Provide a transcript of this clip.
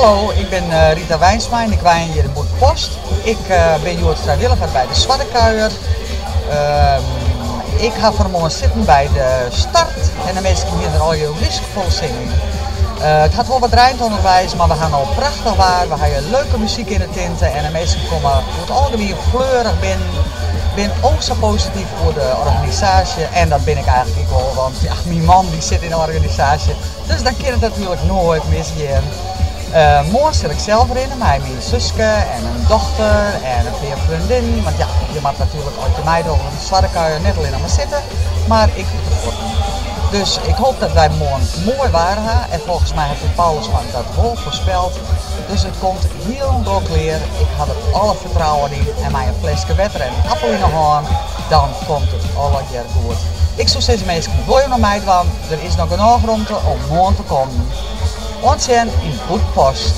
Hallo, ik bin Rita Wijnsma en ik wenje hjir yn Bûtenpost. Ik bin hjoed frijwilliger by de Swaddekuier. Ik ha fan 'e moarn sitten by de start en de minsken hiene der allegear rysk folle sin yn. It hat wol wat reind ûnderweis, mar we ha no prachtich waar. We ha hjir leuke muzyk yn de tinte en de minsken komme oer it algemien fleurich binnen. Bin o sa posityf oer de organisaasje en dat bin ik eigentlik ek wol, want ja, myn man dy sit yn de organisaasje. Dus dan kin it natuerlik noait misgean. Moarn sil ik sels rinne mei myn suske en in dochter en in pear freondinnen. Want ja, je moatte natuerlik as je meidogge oan de Swaddekuier net allinnich mar sitte, mar ek út de fuotten. Dus ik hoop dat wy moarn moai waar ha en folgens my hat Piet Paulusma dat wol foarspeld. Dus it komt hielendal klear. Ik ha der alle fertrouwen yn en mei in fleske wetter en in appel yn 'e hân, dan komt it allegear goed. Ik soe sizze minsken, wolle jo noch meidwaan? Der is noch genôch romte om moarn te kommen. Oant sjen yn Bûtenpost.